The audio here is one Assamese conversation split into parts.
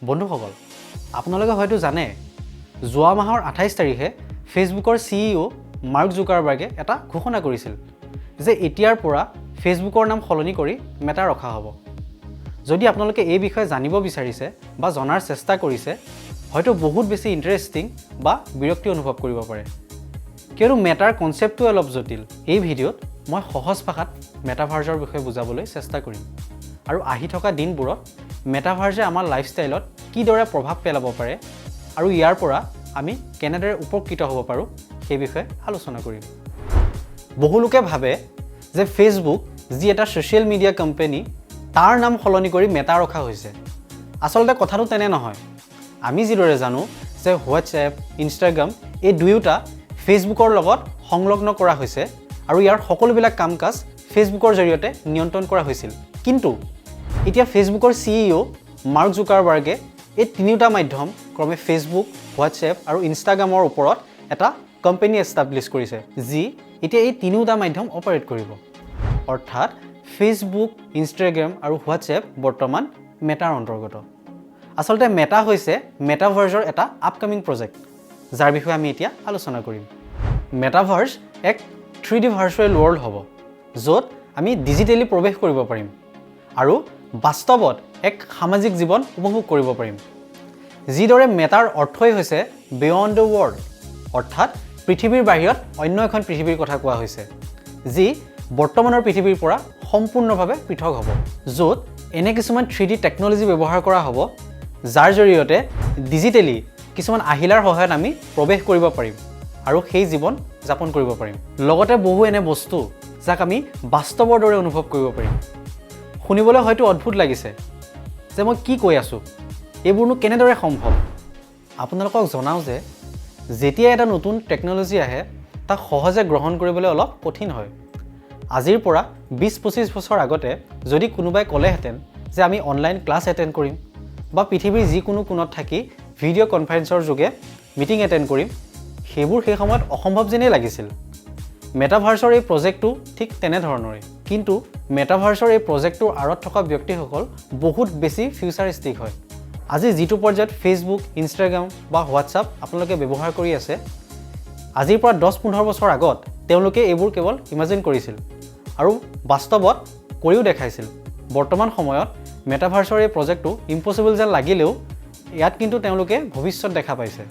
বন্ধুসকল, আপোনালোকে হয়তো জানে, যোৱা মাহৰ 28 তাৰিখে ফেচবুকৰ চিইঅ' মাৰ্ক জুকাৰবাৰ্গে এটা ঘোষণা কৰিছিল যে এতিয়াৰ পৰা ফেচবুকৰ নাম সলনি কৰি মেটা ৰখা হ'ব। যদি আপোনালোকে এই বিষয়ে জানিব বিচাৰিছে বা জনাৰ চেষ্টা কৰিছে, হয়তো বহুত বেছি ইণ্টাৰেষ্টিং বা বিৰক্তি অনুভৱ কৰিব পাৰে, কিয়নো মেটাৰ কনচেপ্টটো অলপ জটিল। এই ভিডিঅ'ত মই সহজ ভাষাত মেটাভাৰ্জৰ বিষয়ে বুজাবলৈ চেষ্টা কৰিম আৰু আহি থকা দিনবোৰত মেটাভাৰ্জে আমাৰ লাইফষ্টাইলত কিদৰে প্ৰভাৱ পেলাব পাৰে আৰু ইয়াৰ পৰা আমি কেনেদৰে উপকৃত হ'ব পাৰোঁ, সেই বিষয়ে আলোচনা কৰিম। বহুলোকে ভাবে যে ফেচবুক যি এটা ছ'চিয়েল মিডিয়া কোম্পানী, তাৰ নাম সলনি কৰি মেটা ৰখা হৈছে। আচলতে কথাটো তেনে নহয়। আমি যিদৰে জানো যে হোৱাটছএপ, ইনষ্টাগ্ৰাম এই দুয়োটা ফেচবুকৰ লগত সংলগ্ন কৰা হৈছে আৰু ইয়াৰ সকলোবিলাক কাম কাজ ফেচবুকৰ জৰিয়তে নিয়ন্ত্ৰণ কৰা হৈছিল। কিন্তু এতিয়া ফেচবুকৰ চিইঅ' মাৰ্ক জুকাৰবাৰ্গে এই তিনিওটা মাধ্যম ক্ৰমে ফেচবুক, হোৱাটছএপ আৰু ইনষ্টাগ্ৰামৰ ওপৰত এটা কোম্পানী এষ্টাব্লিছ কৰিছে, যি এতিয়া এই তিনিওটা মাধ্যম অপাৰেট কৰিব। অৰ্থাৎ ফেচবুক, ইনষ্টাগ্ৰাম আৰু হোৱাটছএপ বৰ্তমান মেটাৰ অন্তৰ্গত। আচলতে মেটা হৈছে মেটাভাৰ্জৰ এটা আপকামিং প্ৰজেক্ট, যাৰ বিষয়ে আমি এতিয়া আলোচনা কৰিম। মেটাভাৰ্ছ এক 3D virtual world হ'ব, য'ত আমি ডিজিটেলি প্ৰৱেশ কৰিব পাৰিম আৰু বাস্তৱত এক সামাজিক জীৱন উপভোগ কৰিব পাৰিম। যিদৰে মেটাৰ অৰ্থই হৈছে বিয়ণ্ড the world, অৰ্থাৎ পৃথিৱীৰ বাহিৰত অন্য এখন পৃথিৱীৰ কথা কোৱা হৈছে, যি বৰ্তমানৰ পৃথিৱীৰ পৰা সম্পূৰ্ণভাৱে পৃথক হ'ব, য'ত এনে কিছুমান 3D technology ব্যৱহাৰ কৰা হ'ব, যাৰ জৰিয়তে ডিজিটেলি কিছুমান আহিলাৰ সহায়ত আমি প্ৰৱেশ কৰিব পাৰিম আৰু সেই জীৱন যাপন কৰিব পাৰিম। লগতে বহু এনে বস্তু যাক আমি বাস্তৱৰ দৰে অনুভৱ কৰিব পাৰিম। শুনিবলৈ হয়তো অদ্ভুত লাগিছে যে মই কি কৈ আছোঁ, এইবোৰনো কেনেদৰে সম্ভৱ? আপোনালোকক জনাওঁ যে যেতিয়া এটা নতুন টেকন'লজি আহে, তাক সহজে গ্ৰহণ কৰিবলৈ অলপ কঠিন হয়। আজিৰ পৰা 20-25 বছৰ আগতে যদি কোনোবাই ক'লেহেঁতেন যে আমি অনলাইন ক্লাছ এটেণ্ড কৰিম বা পৃথিৱীৰ যিকোনো কোণত থাকি ভিডিঅ' কনফাৰেঞ্চৰ যোগে মিটিং এটেণ্ড কৰিম, সেইবোৰ সেই সময়ত অসম্ভৱ যেনেই লাগিছিল। মেটাভাৰ্ছৰ এই প্ৰজেক্টটো ঠিক তেনেধৰণৰে। কিন্তু মেটাভাৰ্ছৰ এই প্ৰজেক্টটোৰ আঁৰত থকা ব্যক্তিসকল বহুত বেছি ফিউচাৰিষ্টিক হয়। আজি যিটো পৰ্যায়ত ফেচবুক, ইনষ্টাগ্ৰাম বা হোৱাটছআপ আপোনালোকে ব্যৱহাৰ কৰি আছে, আজিৰ পৰা 10-15 বছৰ আগত তেওঁলোকে এইবোৰ কেৱল ইমাজিন কৰিছিল আৰু বাস্তৱত কৰিও দেখাইছিল। বৰ্তমান সময়ত মেটাভাৰ্ছৰ এই প্ৰজেক্টটো ইম্পচিবল যেন লাগিলেও ইয়াত কিন্তু তেওঁলোকে ভৱিষ্যত দেখা পাইছে।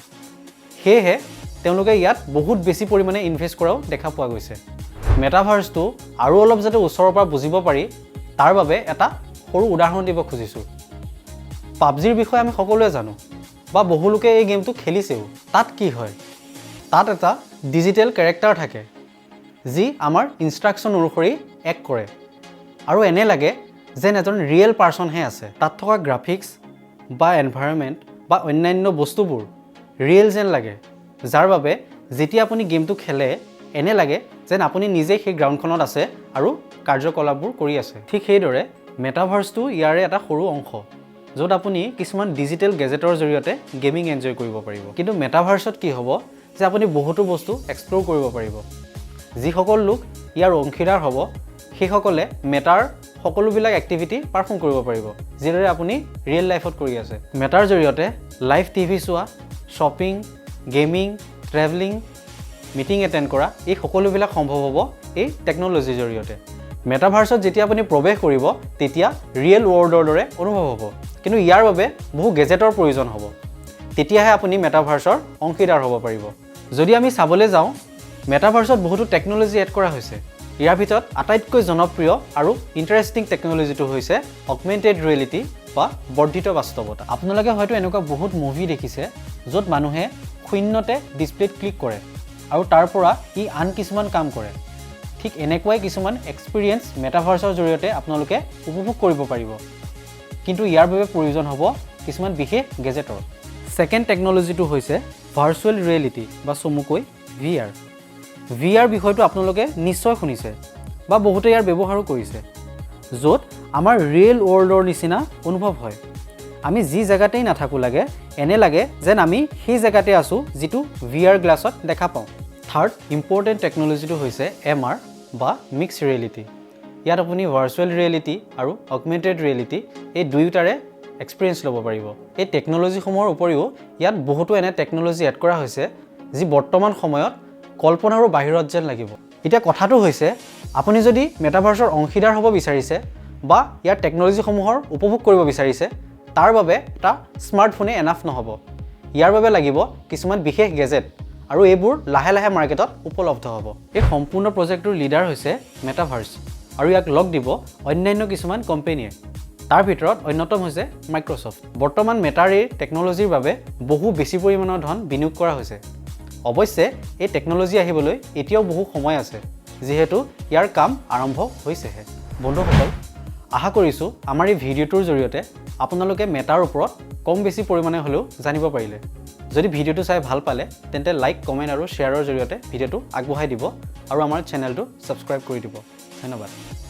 সেয়েহে তেওঁলোকে ইয়াত বহুত বেছি পৰিমাণে ইনভেষ্ট কৰাও দেখা পোৱা গৈছে। মেটাভাৰ্ছটো আৰু অলপ যাতে ওচৰৰ পৰা বুজিব পাৰি, তাৰ বাবে এটা সৰু উদাহৰণ দিব খুজিছোঁ। পাবজিৰ বিষয়ে আমি সকলোৱে জানো বা বহুলোকে এই গেমটো খেলিছেও। তাত কি হয়? তাত এটা ডিজিটেল কেৰেক্টাৰ থাকে, যি আমাৰ ইনষ্ট্ৰাকশ্যন অনুসৰি এক্ট কৰে আৰু এনে লাগে যেন এজন ৰিয়েল পাৰ্চনহে আছে। তাত থকা গ্ৰাফিক্স বা এনভাইৰনমেণ্ট বা অন্যান্য বস্তুবোৰ ৰিয়েল যেন লাগে, যাৰ বাবে যেতিয়া আপুনি গেমটো খেলে, এনে লাগে যেন আপুনি নিজেই সেই গ্ৰাউণ্ডখনত আছে আৰু কাৰ্যকলাপবোৰ কৰি আছে। ঠিক সেইদৰে মেটাভাৰ্ছটো ইয়াৰে এটা সৰু অংশ, য'ত আপুনি কিছুমান ডিজিটেল গেজেটৰ জৰিয়তে গেমিং এনজয় কৰিব পাৰিব। কিন্তু মেটাভাৰ্ছত কি হ'ব যে আপুনি বহুতো বস্তু এক্সপ্ল'ৰ কৰিব পাৰিব। যিসকল লোক ইয়াৰ অংশীদাৰ হ'ব, সেইসকলে মেটাৰ সকলোবিলাক এক্টিভিটি পাৰফৰ্ম কৰিব পাৰিব, যিদৰে আপুনি ৰিয়েল লাইফত কৰি আছে। মেটাৰ জৰিয়তে লাইভ টিভি চোৱা, shopping, gaming, travelling, meeting attend কৰা, এই সকলোবিলাক সম্ভৱ হ'ব এই টেকন'লজিৰ জৰিয়তে। মেটাভাৰ্ছত যেতিয়া আপুনি প্ৰৱেশ কৰিব, তেতিয়া ৰিয়েল ৱৰ্ল্ডৰ দৰে অনুভৱ হ'ব। কিন্তু ইয়াৰ বাবে বহু গেজেটৰ প্ৰয়োজন হ'ব, তেতিয়াহে আপুনি মেটাভাৰ্ছৰ অংশীদাৰ হ'ব পাৰিব। যদি আমি চাবলৈ যাওঁ, মেটাভাৰ্ছত বহুতো টেকন'লজি এড কৰা হৈছে। ইয়াৰ ভিতৰত আটাইতকৈ জনপ্ৰিয় আৰু ইণ্টাৰেষ্টিং টেকন'লজিটো হৈছে অগমেণ্টেড ৰিয়েলিটি বা বৰ্ধিত বাস্তৱতা। আপোনালোকে হয়তো এনেকুৱা বহুত মুভি দেখিছে, য'ত মানুহে শূন্যতে ডিছপ্লেত ক্লিক কৰে আৰু তাৰ পৰা ই আন কিছুমান কাম কৰে। ঠিক এনেকুৱাই কিছুমান এক্সপিৰিয়েঞ্চ মেটাভাৰ্ছৰ জৰিয়তে আপোনালোকে উপভোগ কৰিব পাৰিব। কিন্তু ইয়াৰ বাবে প্ৰয়োজন হ'ব কিছুমান বিশেষ গেজেটৰ। ছেকেণ্ড টেকন'লজিটো হৈছে ভাৰ্চুৱেল ৰিয়েলিটি বা চমুকৈ ভি আৰ। ভি আৰ বিষয়টো আপোনালোকে নিশ্চয় শুনিছে বা বহুতে ইয়াৰ ব্যৱহাৰো কৰিছে, য'ত আমাৰ ৰিয়েল ৱৰ্ল্ডৰ নিচিনা অনুভৱ হয়। আমি যি জেগাতেই নাথাকোঁ লাগে, এনে লাগে যেন আমি সেই জেগাতে আছোঁ, যিটো ভি আৰ গ্লাছত দেখা পাওঁ। থাৰ্ড ইম্পৰ্টেণ্ট টেকন'লজিটো হৈছে এম আৰ বা মিক্স ৰিয়েলিটি। ইয়াত আপুনি ভাৰ্চুৱেল ৰিয়েলিটি আৰু অগমেণ্টেড ৰিয়েলিটি এই দুয়োটাৰে একেলগে ব্যৱহাৰ কৰিব পাৰিব। এক্সপিৰিয়েঞ্চ ল'ব পাৰিব। এই টেকন'লজিসমূহৰ উপৰিও ইয়াত বহুতো এনে টেকন'লজি এড কৰা হৈছে, যি বৰ্তমান সময়ত কল্পনাৰো বাহিৰত যেন লাগিব। এতিয়া কথাটো হৈছে, আপুনি যদি মেটাভাৰ্ছৰ অংশীদাৰ হ'ব বিচাৰিছে বা ইয়াৰ টেকন'লজিসমূহৰ উপভোগ কৰিব বিচাৰিছে, তাৰ বাবে এটা স্মাৰ্টফোনে এনাফ নহ'ব। ইয়াৰ বাবে লাগিব কিছুমান বিশেষ গেজেট আৰু এইবোৰ লাহে লাহে মাৰ্কেটত উপলব্ধ হ'ব। এই সম্পূৰ্ণ প্ৰজেক্টটোৰ লিডাৰ হৈছে মেটাভাৰ্ছ আৰু ইয়াক লগ দিব অন্যান্য কিছুমান কোম্পেনীয়ে। তাৰ ভিতৰত অন্যতম হৈছে মাইক্ৰ'ছফ্ট। বৰ্তমান মেটাৰ এই টেকন'লজিৰ বাবে বহু বেছি পৰিমাণৰ ধন বিনিয়োগ কৰা হৈছে। অৱশ্যে এই টেকন'লজি আহিবলৈ এতিয়াও বহু সময় আছে, যিহেতু ইয়াৰ কাম আৰম্ভ হৈছেহে। বন্ধুসকল, আশা কৰিছোঁ আমাৰ এই ভিডিঅ'টোৰ জৰিয়তে আপোনালোকে মেটাৰ ওপৰত কম বেছি পৰিমাণে হ'লেও জানিব পাৰিলে। যদি ভিডিঅ'টো চাই ভাল পালে, তেন্তে লাইক, কমেণ্ট আৰু শ্বেয়াৰৰ জৰিয়তে ভিডিঅ'টো আগবঢ়াই দিব আৰু আমাৰ চেনেলটো ছাবস্ক্ৰাইব কৰি দিব। ধন্যবাদ।